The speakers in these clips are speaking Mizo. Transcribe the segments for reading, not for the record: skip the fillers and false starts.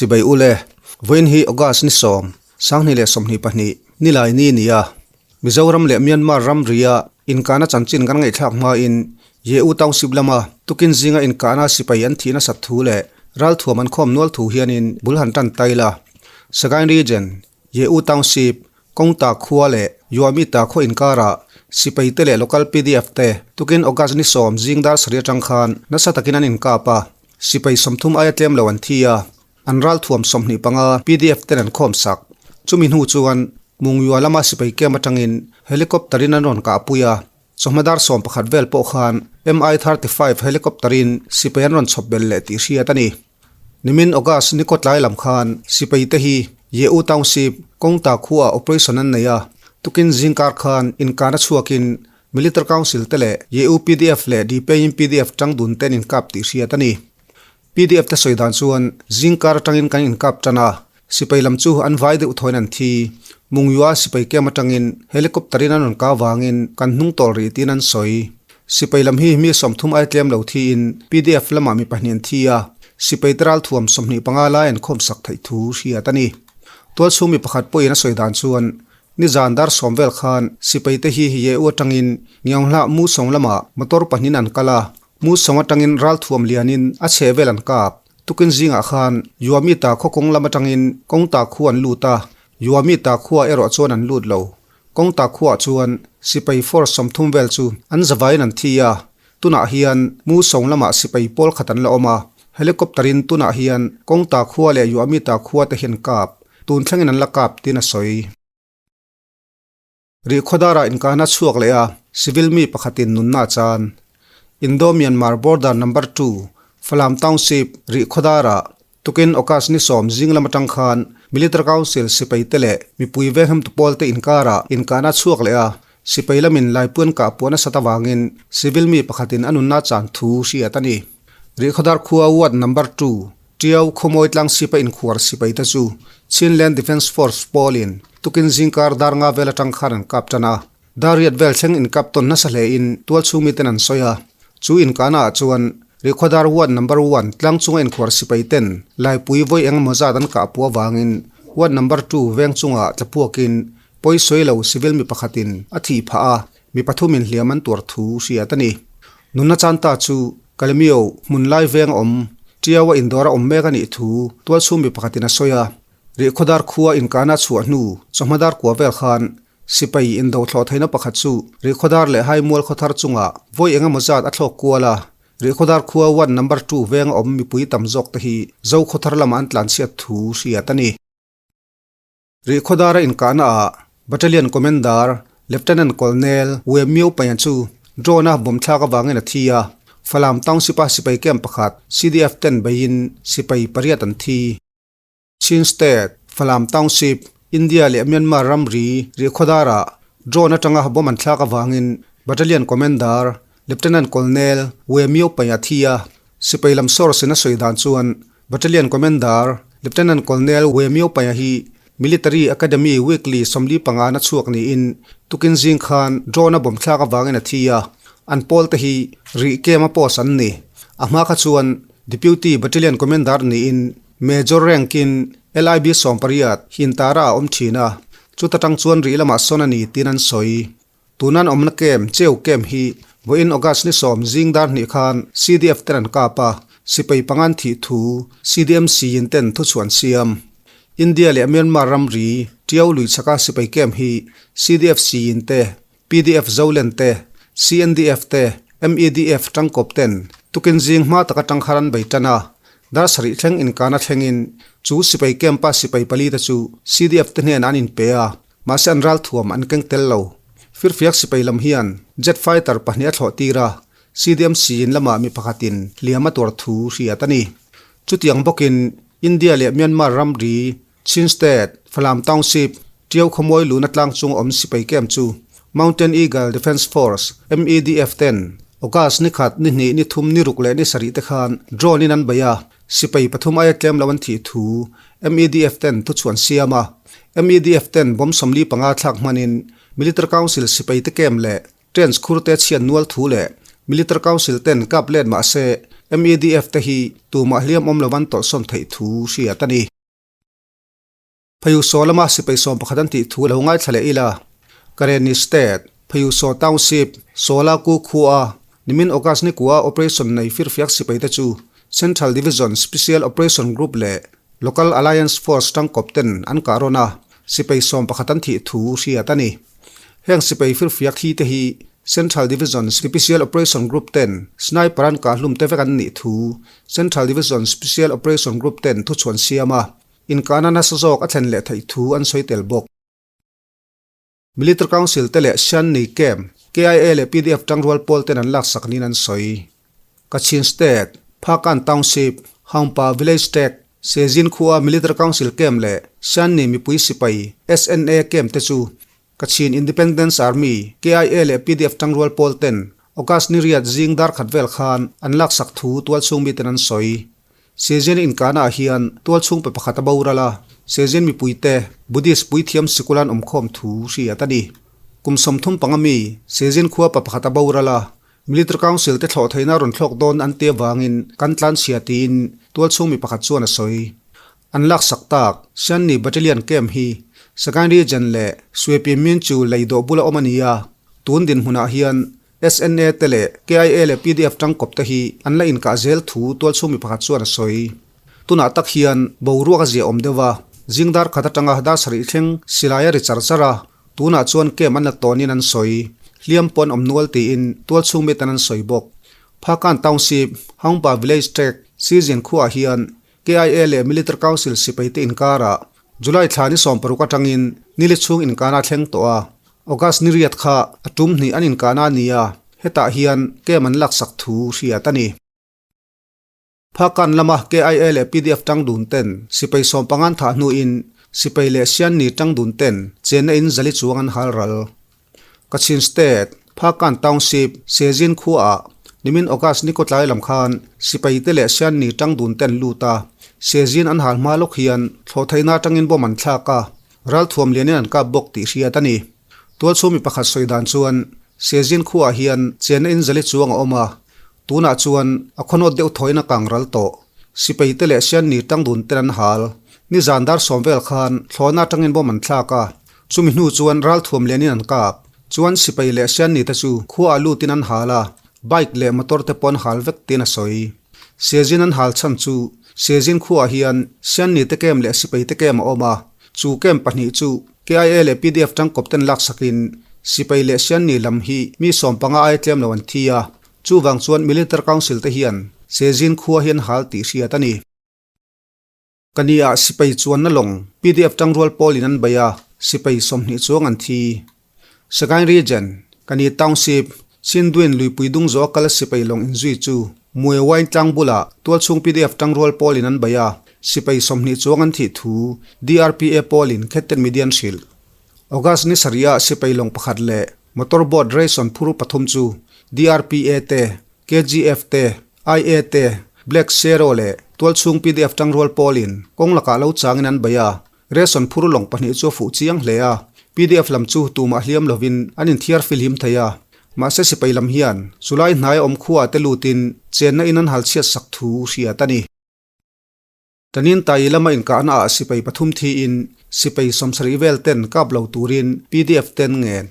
Chibai ule, vawiin hi August ni sawm, 2022, Nilai ni nia. Mizoram leh Myanmar ramria inkahna chanchin kan ngaihthlak hmain Ye-U Township lama tukin zinga inkahna sipai an thih nasat thu leh ralthuam an khawm nual thu hianin bul han tan tai la. Sagaing Region, Ye-U Township, Kawngta khua leh Yuamita khaw inkarah sipai te leh local pdf te tukin August ni sawm zing dar sarih atang khan nasa takin an inkap a, sipai 30 aia tlem lo an thi a. An ralthuam 25 pdf ten an khawm sak. Chumi hnu chuan Mungyua lama sipai camp atangin helicopter in an rawn kahpui a, chawhma dar 11 vel pawh khan Mi-35 helicopter in sipai an rawn chhawp belh leh tih hriat a ni. Nimin August ni kawtlai lam khan sipai te hi Ye-U Township Kawngta khuaah operation an nei a, tukin zingkar khan inkahna chhuakin Military Council te leh Ye-U pdf leh Dpayim pdf tangdun te an inkap tih hriat a ni. Pdf te sawi dan chuan zingkar atangin kan inkap tan a, sipai lam chu an vai deuh thawiin an thi. Mungyua sipai kem atangin helicopter in an rawn kau vangin kan hnung tawl rih tiin an sawi. Sipai lam hi mi 30 ai tlem lo thiin pdf lamah mi pahnih an thi a, sipai te ralthuam 25 lai an khawm sak theih thu hriat a ni. Tualchhung mi pakhat pawhin a sawi dan chuan nizan dar 10 vel khan sipai te hi Ye-U atangin Ngiawnghlah Mu Sawng lamah motor pahnihin an kal a, Mu sawng atangin ralthuam lianin a chheh vel an kap. Tukin zingah khan Yuamita khaw kawng lam atangin Kawngta khu an lut a, Yuamita khua erawh chuan an lut lo. Kawngta khuaah chuan sipai force 30 vel chu an zavaiin an thi a, tunah hian Mu sawng lamah sipai pawl khat an la awm a, helicopter in tunah hian Kawngta khua leh Yuamita khua te hian kap, tun thlengin an la kap tiin a sawi. Rihkhawdara inkahna chhuak leh a civil mi pakhatin nunna a chan. Indo-Myanmar border number 2, Falam Township, Rihkhawdara tukin August ni 10 zing lam atang khan Military Council sipai te leh mipui vengham tu pawl te inkara inkahna chhuak leh a sipai lamin laipuan kah puan a sat awangin civil mi pakhatin a nunna chan thu hriat a ni. Rihkhawdar khua ward number 2, Tiau khawmawi tlang sipa inkhuar sipai te chu Chinland Defence Force pawlin tukin zingkar dar nga vel atang khan an kap tan a. Dar riat vel thleng inkap tawn nasa hle in tual chhung miten an sawi a. Chu inkahna ah chuan Rihkhawdar ward number 1 tlang chunga inkhuar sipai ten laipui vawi eng emaw zat an kah puah avangin ward number 2 veng chungah tlapuakin pawi sawi lo civil mi pakhatin a thih phah a, mi pathumin hliam an tuar thu hriat a ni. Nunna chan ta chu Kalemio hmun lai veng awm Tiaua indawr a awm mek a nih thu tualchhung mi pakhatin a sawi a. Rihkhawdar khua inkahna chhuah hnu chawhma dar kua vel khan sipai indo thlawh theihna pakhat chu Rihkhawdar leh Haimual khawthar chungah vawi eng emaw zat a thlawk kual a. Rihkhawdar khua ward number 2 veng a awm mipui tam zawk te hi Zo khawthar lamah an tlanchhiat thu hriat a ni. Rihkhawdara inkahna ah Battalion Commander Lieutenant Colonel We Myo Paya chu drone a bomb thlak avangin a thi a, Falam Township a sipai camp pakhat CDF ten beiin sipai pariat an thi. Chin State, Falam Township, India leh Myanmar ramri Rihkhawdara drone atanga bomb an thlak avangin Battalion Commander Lieutenant Colonel We Myo Paya thi a, sipai lam source in a sawi dan chuan Battalion Commander Lieutenant Colonel We Myo Paya hi Military Academy Weekly 45 na chhuak niin tukin zing khan drone a bomb thlak awangin a thi a, an pawl te hi rih kem a post an ni. A hma kha chuan Deputy Battalion Commander niin Major rank in LIB 18 hintara a awm thin a, chuta tang chuan rih lamah sawn a ni tiin an sawi. Tunan awmna kem, cheu kem hi vawiin August ni 10 zing dar hnih khan CDF ten an kap a, sipai pangan thih thu CDMC in ten thu chuan siam. India leh Myanmar ramri Tiau lui chhaka sipai kem hi CDF C in te, PDF Zolen te, CNDF te, MEDF tangkawp ten tukin zing hma taka tangkhar an bei tan a, dar sarih thleng inkana thlengin chu sipai camp-a sipai pali te chu CDF te hnenah an inpe a, mahse an ralthuam an keng tel lo. Firfiak sipai lam hian jet fighter pahnih a thlawh tir a, CDMC in lamah mi pakhatin hliam a tuar thu hriat a ni. Chutiang bawkin India leh Myanmar ramri, Chin State, Falam Township, Tiau khawmawi luna tlang chung awm sipai camp chu Mountain Eagle Defence Force, MEDF, ten August ni khat, ni hnih, ni thum, ni ruk leh ni sarih te khan drone in an bei a, sipai pathum aia tlem lo an thih thu MEDF ten thu chuan siam a. MEDF ten bomb 45 thlak hmanin Military Council sipai te camp leh trench khur te chhiat nual thu leh Military Council ten kap let mahse MEDF te hi tumah hliam awm lo an tawlhsawn theih thu hriat a ni. Phayusaw lama sipai 11 an tih thu lo ngaithla leh ila. Karenni State, Phayusaw Township, Sawla Ku khua nimin August ni kua operation nei firfiak sipai te chu Central Division Special Operation Group leh Local Alliance Force tangkawp ten an kah rawn a, sipai 11 an thih thu hriat a ni. Heng sipai firfiak thi te hi Central Division Special Operation Group ten sniper an kah hlum te vek an nih thu Central Division Special Operation Group ten thuchhuan siam a, Inkahna nasa zawk a thlen leh theih thu an sawi tel bawk. Military Council te leh Shanni Camp, KIA leh pdf tangrual pawl ten an laksak niin an sawi. Kachin State, Phakan Township, Haungpa Village Tract, Sezin khua Military Council Camp leh Shanni mipui sipai, SNA, Camp te chu Kachin Independence Army, KIA leh pdf tangrual pawl ten August ni riat zing dar khat vel khan an laksak thu tualchhung miten an sawi. Sezin inkahna ah hian tualchhung pe pakhat a boral a, Sezin mipuite Buddhist puithiam sikul an awmkhawm thu hriat a ni. Kum 35 mi Sezin khua pa pakhat a boral a, Military Council te thlawh theihna rawn thlawk dawn an ti avangin kan tlanchhia tiin tualchhung mi pakhat chuan a sawi. An laksak tak Shanni Battalion Camp hi Sagaing Region leh Swepi Minchu lei dawh bula awm a ni a, tun dinhmunah hian SNA te leh KIA leh pdf tangkawp te hi an la inkah zel thu tualchhung mi pakhat chuan a sawi. Tunah tak hian boruak a zia awm deuh a, zing dar khat atanga dar sarih thleng silai a ri char char a, tunah chuan camp an la tawnin an sawi. Hliam pawh an awm nual tiin tualchhung miten an sawi bawk. Phakan Township, Haungpa Village Tract, Sizin khuaah hian KIA leh Military Council sipaite inkarah July thla ni 16 atangin nili chhung inkahna a thleng tawh a, August ni riat kha a tum hnih an inkahna a ni a, hetah hian camp an laksak thu hriat a ni. Phakan lama KIA leh pdf tang dun ten sipai 15 an thah hnuin sipai leh Sianni tang dun ten chenna in zali chuang an hal ral. Kachin State, Phakan Township, Sezin khuaah nimin August ni kawtlai lam khan sipai te leh Sianni tang dun ten lut a, Sezin an hal hma lawk hian thlawhtheihna atangin bomb an thlak a, ralthuam lianin an kap bawk tih hriat a ni. Tualchhung mi pakhat sawi dan chuan Sezin khuaah hian chenna in zali chuang a awm a, tunah chuan a khawnawt deuh thawiin a kang ral tawh. Sipai te leh Sianni tang dun ten an hal. Nizan dar 10 vel khan thlawhna atangin bomb an thlak a, Chumi hnu chuan ralthuam lianin an kap. Chuan sipai leh Sianni te chu khua ah lutin an hal a, bike leh motor te pawh an hal vek tiin a sawi. Sezin an hal chhan chu Sezin khuaah hian Sianni te camp leh sipai te camp a awm a, chu camp pahnih chu KIA leh pdf tangkawp ten laksakin sipai leh Sianni lam hi mi 15 aia tlem lo an thi a, chuvang chuan Military Council te hian Sezin khua hi an hal tih hriat a ni. Ka ni ah sipai chuanna lawng pdf tangrual pawlin an bei a, sipai 20 chuang an thi. Sagaing Region, Kani Township, Chindwin luipui dung zawh a kal sipai lawng inzui chu Mue Wine tlang bulah tualchhung pdf tangrual pawlin an bei a, sipai 20 chuang an thih thu DRPA pawlin Khetten Media an hrilh. August ni sarih ah sipai lawng pakhat leh motor boat ration phur pathum chu DRPA te, KGF te, IA te, Black Sero leh tualchhung pdf tangrual pawlin kawng lakah lo changin an bei a, ration phur lawng pahnih chu a fuh chiang hle a, pdf lam chu tumah hliam lovin an inthiar filhim thei a, mahse sipai lam hian chulai hnaia awm khuaah te lutin chenna in an halchhiat sak thu hriat a ni. Tanin Tai lama inkahna ah sipai pathum thiin sipai 70 vel ten kap lo turin pdf ten ngen.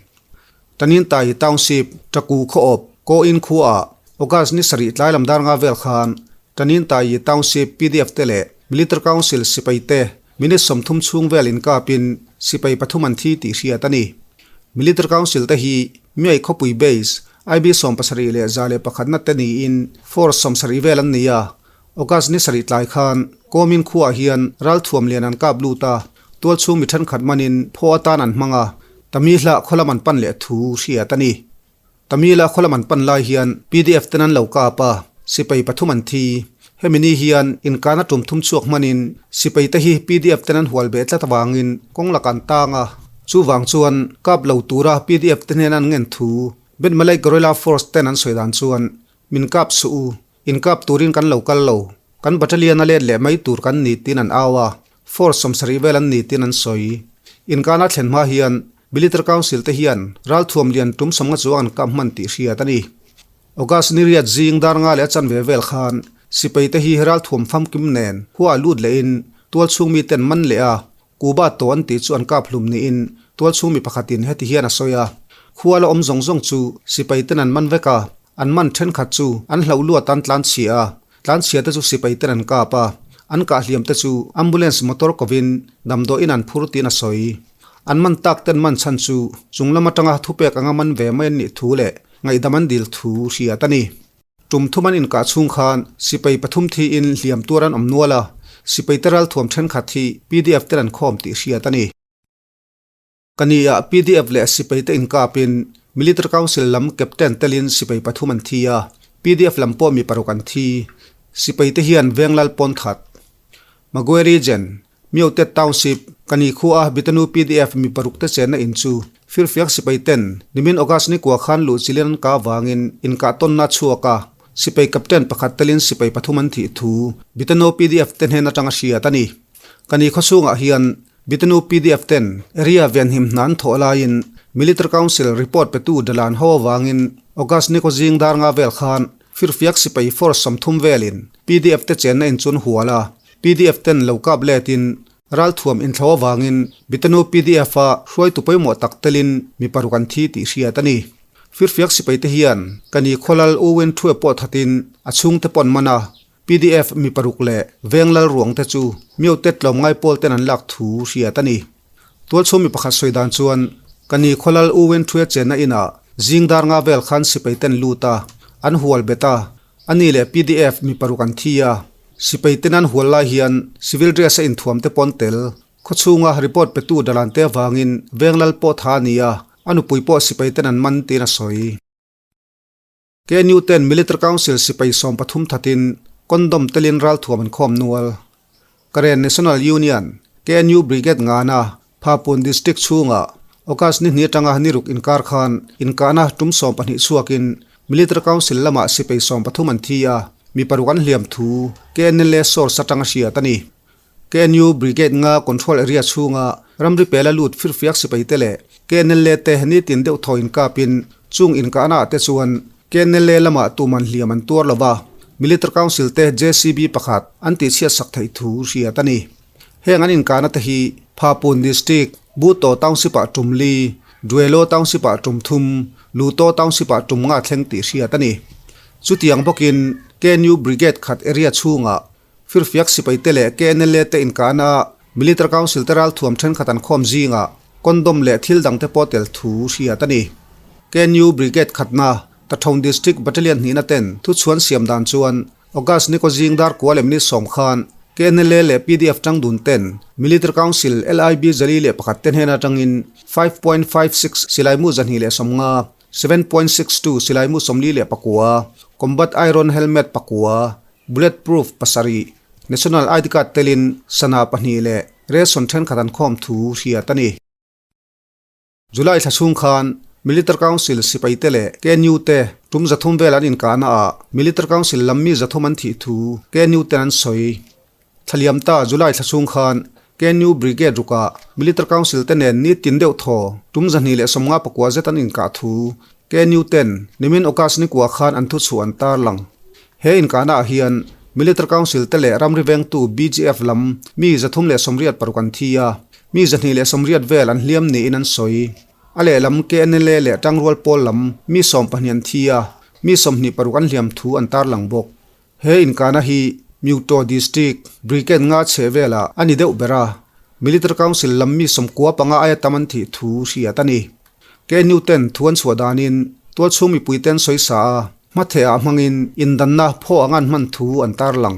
Tanin Tai Township, Taku khaw awp, Ko In khuaah August ni sarih tlai lam dar nga vel khan Tanin Tai Township pdf te leh Military Council sipai te minute 30 chhung vel inkapin sipai pathum an thi tih hriat a ni. Military Council te hi Miai khawpui base IB 71 101 na te niin force 70 vel an ni a, August ni sarih tlai khan Komin khuaah hian ralthuam lian an kap lut a, tualchhung mi thenkhat manin phaw atan an hmang a, Tamihla khawlam an pan leh thu hriat a ni. Tamila khawlam an pan lai hian pdf ten an lo kap a, sipai pathum an thi. Hemi ni hian inkahna tum thum chhuak hmanin sipai te hi pdf ten an hual beh tlat avangin kawng lakah an tang a, chuvang chuan kap lo tura pdf te hnena an ngen thu Bet Malay Guerrilla Force ten an sawi dan chuan min kap suh u, Inkap turin kan lo kal lo, kan battalion a let leh mai tur kan ni tiin an au a, force 70 vel an ni tiin an sawi. Inkana thlen hma hian Military Council te hian ralthuam lian tum 50 chuang an kap hman tih hriat a ni. August ni riat zing dar nga leh a chanve vel khan sipai te hi ralthuam famkim nen khua lut lehin tualchhung miten man leh a Cuba tawh an tih chu an kap hlum niin tualchhung mi pakhatin heti hian a sawi a, Khua la awm zawng zawng chu sipai ten an man vek a, an man thenkhat chu an hlauh luat an tlanchhia a, tlanchhia te chu sipai ten an kap a, an kah hliam te chu ambulance motor kovin damdawiin an phur tiin a sawi. An man tak ten man chhan chu chung lam atanga thupek anga man ve mai an nih thu leh ngaihdam an dil thu hriat a ni. Tum thum an inkah chhung khan sipai pathum thiin hliam tuar an awm nual a, sipai te ralthuam thenkhat hi pdf ten an khawm tih hriat a ni. Ka ni ah pdf leh sipai te inkapin Military Council lam Captain telin sipai pathum an thi a, pdf lam pawh mi paruk an thi. Sipai te hian Venglal pawn that. Magwe Region, Myotet Township, Kani khua Bitanu pdf mi paruk te chenna in chu firfiak sipai ten nimin August ni kua khan luh chilin an kah vangin inkah tawnna a chhuak a, sipai captain pakhat telin sipai pathum an thih thu Bitanu pdf te hnen atanga hriat a ni. Kani khaw chhungah hian Bitanu pdf ten area venhim hna an thawh laiin Military Council report petu dalan ho avangin August ni kaw zing dar nga vel khan firfiak sipai force 30 velin pdf te chenna in chu an hual a, Pdf ten lo kap letin ralthuam inthlo avangin Bitanu pdf a hruaitu pawimawh tak telin mi paruk an thi tih hriat a ni. Firfiak sipai te hian ka ni khawlal U Win Thue pawh thatin a chhungte pawn man a, pdf mi paruk leh veng lal ruang te chu Myote tlawmngai pawl ten an lak thu hriat a ni. Tualchhung mi pakhat sawi dan chuan ka ni khawlal U Win Thue chenna inah zing dar nga vel khan sipai ten lut a, an hual bet a, A ni leh pdf mi paruk an thi a, sipai ten an hual lai hian civil dress a inthuam te pawn tel. Khawchhunga report petu dalan te avangin Venglal pawh tha a ni a, a nupui pawh sipai ten an man tiin a sawi. KNU ten Military Council sipai 13 thatin condom telin ralthuam an khawm nual. Karen National Union, KNU Brigade ngana Phapun District chhungah August ni hnih atanga ni ruk inkar khan inkahna tum 12 chhuakin Military Council lamah sipai 13 an thi a, mi paruk an hliam thu KNLA source atanga hriat a ni. KNU Brigade nga control area chhunga ramri pela lut firfiak sipai te leh KNLA te nitin deuh thaw inkapin chung inkahna ah te chuan KNLA lamah tuman hliam an tuar lova, Military Council te JCB pakhat an tihchhiat sak theih thu hriat a ni. Heng an inkahna te hi Phapun District, Buto Township ah tum li, Duelo Township ah tum thum, Luto Township ah tum nga thleng tih hriat a ni. Chutiang bawkin KNU Brigade khat area chhungah Firfiak sipai te leh KNLA te inkahna ah Military Council te ralthuam thenkhat an khawm zingah condom leh thil dang te pawh tel thu hriat a ni. KNU Brigade khatna Tathong District Battalion hnihna ten thuchhuan siam dan chuan August ni kaw zing dar kua lem ni sawm khan KNLA leh pdf tang dun ten Military Council LIB 401 te hnen atangin 5.56 silaimu 250, 7.62 silaimu 49, Combat Iron Helmet pakua, Bullet Proof pasarih, National ID Card telin sana pahnih leh ration thenkhat an khawm thu hriat a ni. July thla chhung khan Military Council sipai te leh KNU te tum 300 vel an inkahna ah Military Council lam mi 300 an thih thu KNU ten an sawi. Thlaliam ta July thla chhung khan KNU Brigade rukah Military Council te nen ni tin deuh thaw tum 259 zet an inkah thu KNU ten nimin August ni kua khan an thuchhuah an tarlang. He inkahna ah hian Military Council te leh ramri vengtu BGF lam mi 386 an thi a, mi 280 vel an hliam niin an sawi. A lehlam KNLA leh Tangrual pawl lam mi 12 an thi a, mi 26 an hliam thu an tarlang bawk. He inkahna hi Myuto District, Brigade nga chheh velah a ni deuh ber a, Military Council lam mi 95 aia tam an thih thu hriat a ni. KNU ten thu an chhuah danin tualchhung mipui ten sawi sa a, hmatheh ah hmangin indanna phaw ang an hman thu an tarlang.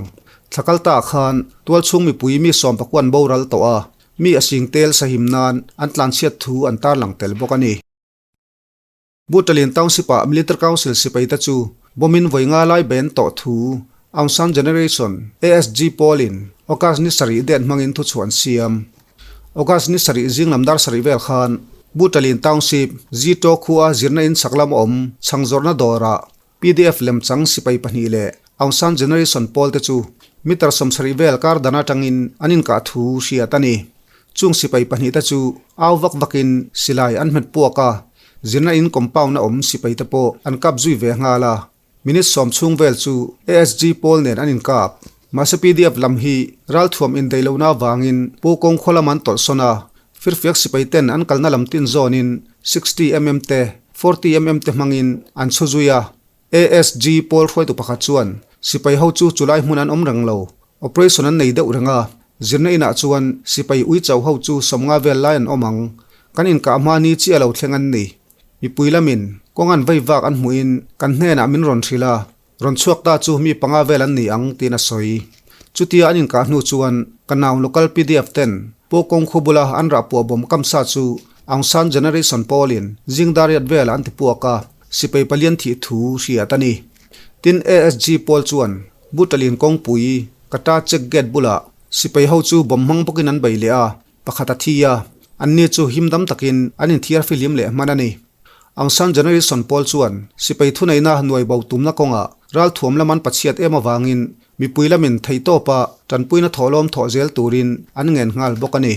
Thlakal ta khan tualchhung mipui mi 19 an boral tawh a, mi a sing tel sahim nan an tlanchhiat thu an tarlang tel bawk a ni. Butalin Township ah Military Council sipai te chu bomb-in vawi nga lai ben tawh thu Aung San Generation, ASG, pawlin August ni sarih date hmangin thuchhuah an siam. August ni sarih zing lam dar sarih vel khan Butalin Township, Zito khua zirna in chhak lam awm chhang zawrhna dawrah pdf lemchang sipai pahnih leh Aung San Generation pawl te chu meter 70 vel kar dan atangin an inkah thu hriat a ni. Chung sipai pahnih te chu au vak vakin silai an hmet puak a, zirna in compound a awm sipai te pawh an kap zui ve nghal a. Minute sawm chhung vel chu ASG pawl nen an inkap. Mahse pdf lam hi ralthuam indaih lohna avangin Pu Kawng khaw lam an tawlhsawn a, firfiak sipai ten an kalna lam tin zawnin 60 mm te, 40 mm te hmangin an chhu zui a. ASG pawl hruaitu pakhat chuan sipai ho chu chulai hmun an awm reng lo, operation an nei deuh reng a, zirna inah chuan sipai uicho ho chu sawmnga vel lai an awm ang, kan inkah hma ni chiah lo thleng an ni. Mipui lamin kawng an vei vak an hmuhin kan hnenah min rawn hrilh a, rawn chhuak ta chu mi panga vel an ni ang tiin a sawi. Chutia an inkah hnu chuan ka nau local pdf ten Pu Kawng khu bula an rah puah bawm kam sa chu Aung San Generation pawlin zing dariat velah an ti puak a, sipai palian thih thu hriat a ni. Tin ASG pawl chuan Butalin kawngpui Kata check gate bulah sipai ho chu bawm hmang bawkin an bei leh a, Pakhat a thi a, anni chu himdam takin an inthiar fihlim leh hman a ni. Aung San Generation pawl chuan sipai thuneihna nuai bo tumna kawngah ralthuam lam an pachhiat em avangin mipui lamin theihtawpa tanpuina thawhlawm thawh zel turin an ngen nghal bawk a ni.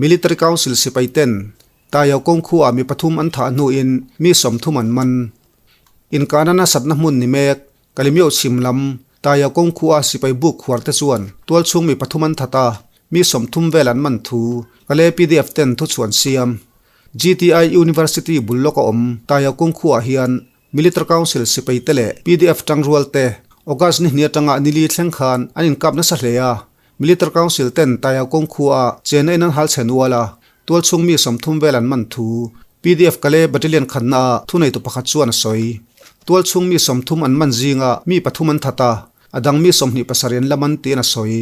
Military Council sipai ten Taio kawng khuaah mi pathum an thah hnuin mi 30 an man. Inkahna nasatna hmun ni mek Kalimyo chhim lam, Taia kawng khua sipai buk khuar te chuan tualchhung mi pathum an that a, mi 30 vel an man thu Kale pdf ten thuchhuan siam. GTI University bul lawk a awm Taia kawng khuaah hian Military Council sipai te leh pdf tangrual te August ni hnih atanga nili thleng khan an inkap nasa hle a, Military Council ten Taia kawng khua chena in an hal chhe nual a, tualchhung mi 30 vel an man thu Pdf Kale Battalion khatna ah thuneitu pakhat chuan a sawi. Tualchhung mi 30 an man zinga mi pathum an that a, a dang mi 27 an la man tiin a sawi.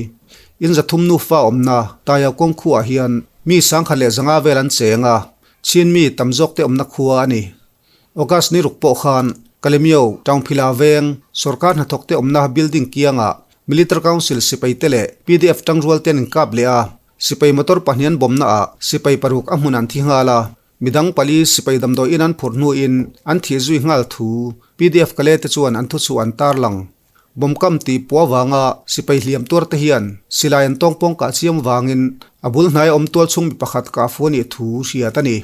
In 300 nufa awmna Taia kawng khuaah hian mi 1100 vel an cheng a, Chin mi tam zawk te awmna khua a ni. August ni ruk pawh khan Kalemyo Townphila veng sorkar hnathawk te awmna building kiangah Military Council sipai te leh pdf tangrual te an inkap leh a, sipai motor pahnih an bawmna ah sipai paruk a hmun an thi nghal a, midang pali sipai damdawi in an phurh hnuin an thih zui nghal thu pdf kale te chuan an thuchhuah an tarlang. Bawmkam tih puah vanga sipai hliam tuar te hian silai an tawngpawng kah chiam vangin a bul hnai a awm tual chhung mi pakhat kah fu a nih thu hriat a ni.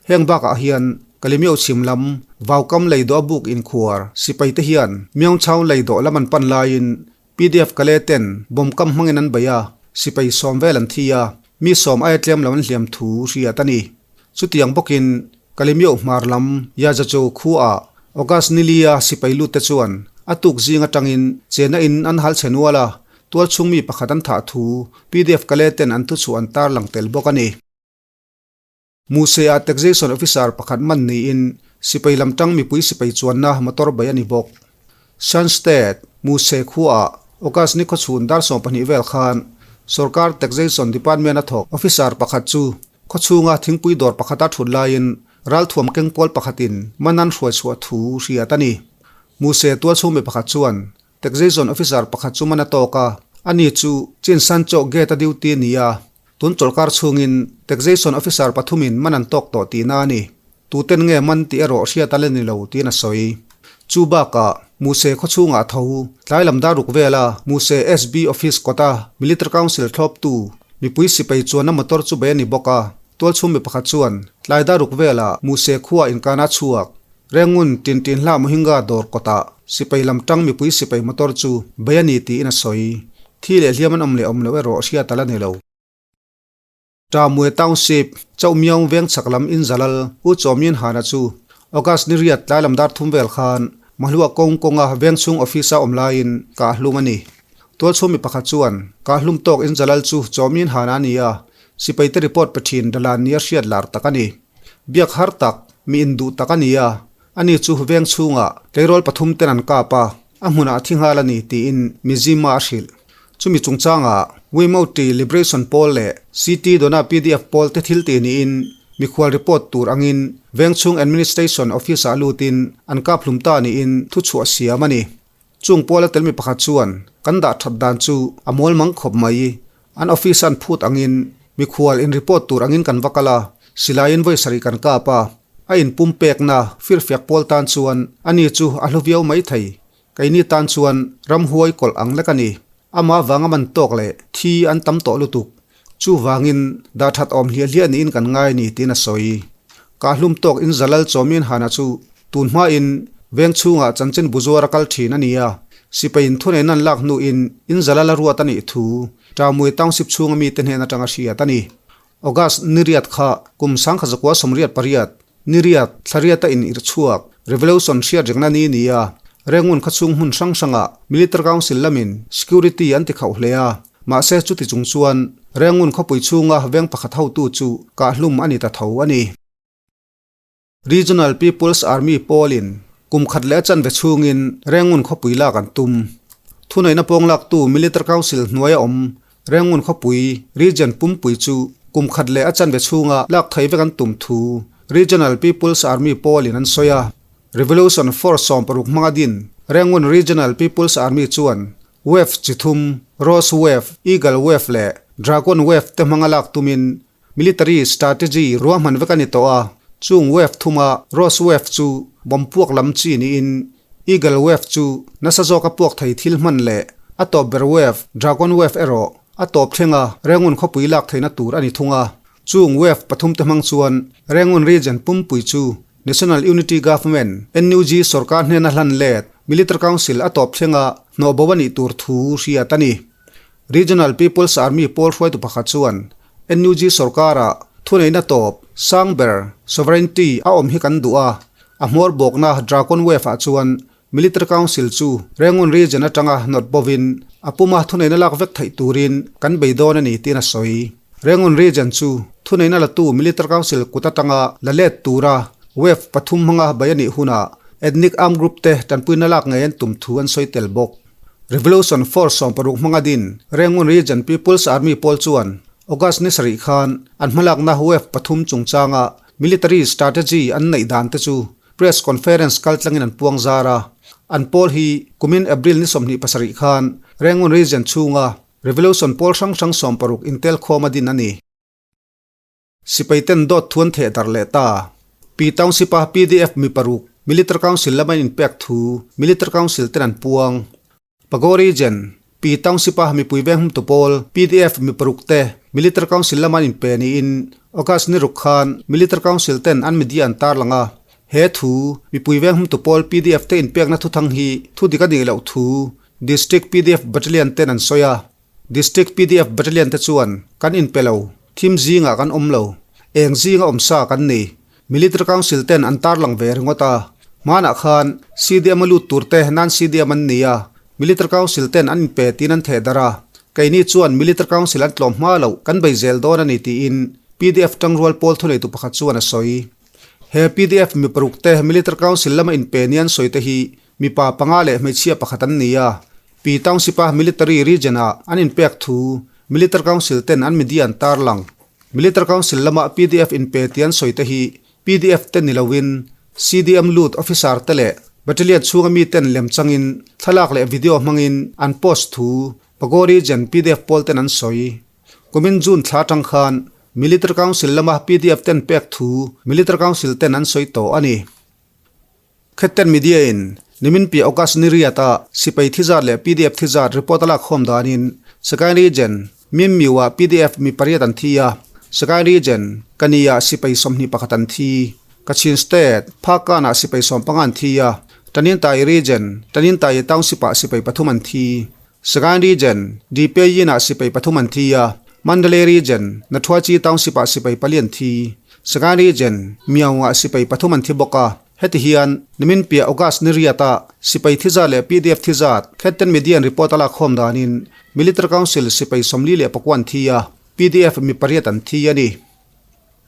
Heng bakah hian Kalimyo chhim lam Vaukam lei dawh a buk inkhuar sipai te hian Myeongchhaung lei dawh lam an pan laiin pdf Kale ten bawmkam hmangin an bei a, sipai sawm vel an thi a, mi sawm aia tlem lo an hliam thu hriat a ni. Chutiang bawkin Kalimyo hmar lam Yajacho khuaah August nilia sipai lut te chuan a tuk zing atangin chena in an hal chhe nual a, tualchhung mi pakhat an thah thu pdf Kale ten an thuchhuah an tarlang tel bawk a ni. Muse-a Taxation Officer pakhat man niin sipai lam tang mipui sipai chuanna motor bei a ni bawk. Shan State, Muse khuaah August ni khawchhun dar 12 vel khan Sorkar Taxation Department a thawk officer pakhat chu khawchhunga thingpui dawr pakhata thut laiin ralthuam keng pawl pakhatin man an hruai chhuah thu hriat a ni. Muse tualchhung mi pakhat chuan Taxation Officer pakhat chu man a tawk a, ani chu Chin San Chaw Gate a duty a ni a, tun chawlhkar chhungin Taxation Officer pathumin man an tawk tawh tihna a ni. Tuten nge man tih erawh hriat a la ni lo tiin a sawi. Chu bakah Muse khawchhungah tho tlai lam dar ruk vela Muse SB Office kawta Military Council thlawptu mipui sipai chuanna motor chu bei a ni bawk a, tualchhung mi pakhat chuan tlai dar ruk vela Muse khua inkana chhuak Rengun tin tin hlah Mohinga dawr kawtah sipai lam tang mipui sipai motor chu bei a ni tiin a sawi. Thi leh hliam an awm leh awm loh erawh hriat a la ni lo. Tamwe Township, Chauhmiang veng chhak lam in Zalal, U Chawmin Hana chu August ni riat tlai lam dar thum vel khan Mahlua kawng kawnga veng chhung office a awm laiin kah hlum a ni. Tualchhung mi pakhat chuan kah hlum tawk in Zalal chu Chawmin Hana a ni a, sipai te report pe thin Dalan nia hriat lar tak a ni. Biak har tak, mi induh tak a ni a, ani chu veng chhungah tleirawl pathum ten an kap a, a hmunah a thi nghal a ni tiin Mizzima a hrilh. Chumi chungchangah Wimoti Liberation Pawl leh CT Dona pdf pawl te thil tih niin mikhual report tur angin vengchhung Administration Office-ah lutin an kap hlum ta niin thuchhuah siam a ni. Chung pawla tel mi pakhat chuan kan dah that dan chu a mual mang khawp mai. An office an phut angin mikhual in report tur angin kan va kal a, silaiin vawi sarih kan kap a, a inpum pekna firfiak pawl tan chuan ani chu a hlu viau mai thei. Keini tan chuan ramhuai kawlh ang lek a ni. Amah vanga man tawk leh thi an tam tawh lutuk. Chuvangin dah that awm hliah hliah niin kan ngai a ni tiin a sawi. Kahlum tawk in Zalal Chawmin Hana chu tun hmain Veng chhungah chanchin bu zuar a kal thin a ni a, sipaiin thuneihna an lak hnuin in zala la ruat a nih thu Ṭaumui Township chhunga mite hnen aṭanga hriat a ni. August ni riat kha kum 1988 ni riat thla riata in irh chhuak Revolution hriat rengna ni ni a, Rengun kha chhung hmun hrang hrangah Military Council lamin security an ti khauh hle a, mahse chuti chung chuan Rengun khawpui chhunga veng pakhat hotu chu kahhlum a ni ta tho a ni. Regional People's Army pawlin kum khat leh a chanve chhungin Rengun khawpui lak an tum. Thuneihna pawng laktu Military Council hnuaia awm Rengun khawpui region pumpui chu kum khat leh a chanve chhunga lak thei vek an tum thu Regional People's Army pawlin an sawi a. Revolution Force 60 hmanga din Rengun Regional People's Army chuan Wave chi thum, Rose Wave, Eagle Wave leh Dragon Wave te hmanga lak tumin Military strategy ruahman vek a ni tawh a, chung wave thuma Rose wave chu bomb puak lam chi niin Eagle wave chu nasa zawka puak thei thil hman leh a tawp ber wave Dragon wave erawh a tawp thlenga Rengun khawpui lak theihna tur a ni thung a. Chung wave pathum te hmang chuan Rengun region pumpui chu National Unity Government, NUG, sorkar hnena hlan let Military Council a tawp thlenga hnawh bo a nih tur thu hriat a ni. Regional People's Army pawl hruaitu pakhat chuan, NUG sorkara thuneihna tawp, sang ber, sovereignty, a awm hi kan duh a, a hmawr bawkna Dragon Wave ah chuan Military Council chu Rangoon Region atanga nawt bovin a puma thuneihna lak vek theih turin kan bei dawn a ni tiin a sawi. Rangoon Region chu thuneihna latu Military Council kut atanga la let tura Wave pathum hmanga bei a nih hunah ethnic armed group te tanpuina lak ngei an tum thu an sawi tel bawk. Revolution Force 60 hmanga din Rangoon Region People's Army pawl chuan August ni sarih khan an hmalakna Wave pathum chungchanga military strategy an neih dan te chu press conference kaltlangin an puang zar a. An pawl hi kumin April ni 27 khan Rangoon Region chhunga Revolution pawl hrang hrang 60 intel khawm a din a ni. Sipai ten dawt thu an theh darh leh ta. Pi Township-a pdf mi paruk Military Council lama in inpek thu Military Council ten an puang. Pago Region, Pi Township-a mipui veng humtu pawl pdf mi paruk te Military Council lama an inpe niin August ni ruk khan Military Council ten an media an tarlang a. He thu mipui veng humtu pawl pdf te inpekna thuthang hi thu dik a nih loh thu District pdf Battalion ten an sawi a. District pdf Battalion te chuan kan inpe lo, thim zingah kan awm lo, eng zinga awm sa kan ni. Military Council ten an tarlang ve ringawt a, hmanah khan CDM a lut tur te nan CDM an ni a, Military Council ten an inpe tiin an theh darh a, keini chuan Military Council an tlawm hma loh kan bei zel dawn a ni tiin pdf tangrual pawl thuneitu pakhat chuan a sawi. He pdf mi paruk te Military Council lama inpe ni an sawi te hi Mipa panga leh hmeichhia pakhat an ni a, Pi Township-a Military Region-ah an inpek thu Military Council ten an media an tarlang. Military Council lama pdf inpe tih an sawi te hi pdf te ni loin CDM lut officer te leh Battalion chhunga mi ten lem changin thlalak leh video hmangin an post thu Pago Region pdf pawl ten an sawi. Kumin June thla atang khan Military Council lama pdf ten pek thu Military Council ten an sawi tawh a ni. Khetten Media in nimin piah August ni riat a sipai thi zat leh pdf thi zat report a lak khawm danin Sagaing Region, Mimmiu ah pdf mi pariat an thi a, Sagaing Region, Kani ah sipai 21 an thi, Kachin State, Phakkan ah sipai 15 an thi a, Tanintai Region, Tanintai Township ah sipai pathum an thi, Sagaing Region, Dipei-yin ah sipai pathum an thi a, Mandalay Region, Nathuachi Township ah sipai pali an thi, Sagaing Region, Myaung ah sipai pathum an thi bawk a. Heti hian nimin piah August ni riata sipai thi zat leh pdf thi zat Khetten Media-in report a lak khawm danin Military Council sipai 44 an thi a, pdf mi pariat an thi a ni.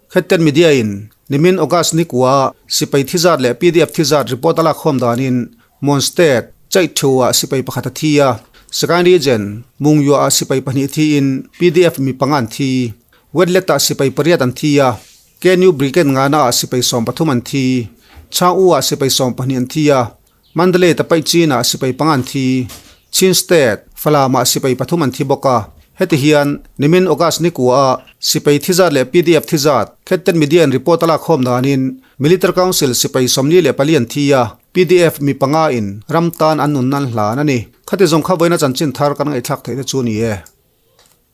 Khetten Media-in nimin August ni kua sipai thi zat leh pdf thi zat report a lak khawm danin Mon State, Chaihthu-ah sipai pakhat a thi a, Sagaing Region, Mungyuah-ah sipai pahnih thiin pdf mi panga an thi. Wetlet-ah sipai pariat an thi a, KNU Brigade ngana ah sipai 13 an thi, Chang U ah sipai 12 an thi a, Mandalay Tapaih Chin ah sipai panga an thi, Chin State, Falam ah sipai pathum an thi bawk a. Heti hian nimin August ni kua ah sipai thi zat leh pdf thi zat Khetten Media in report a lak khawm danin Military Council sipai 44 an thi a, pdf mi panga in ram tan an nun nan hlan a ni. Khati zawng kha vawiina chanchin thar kan ngaihthlak theihna chu a ni e.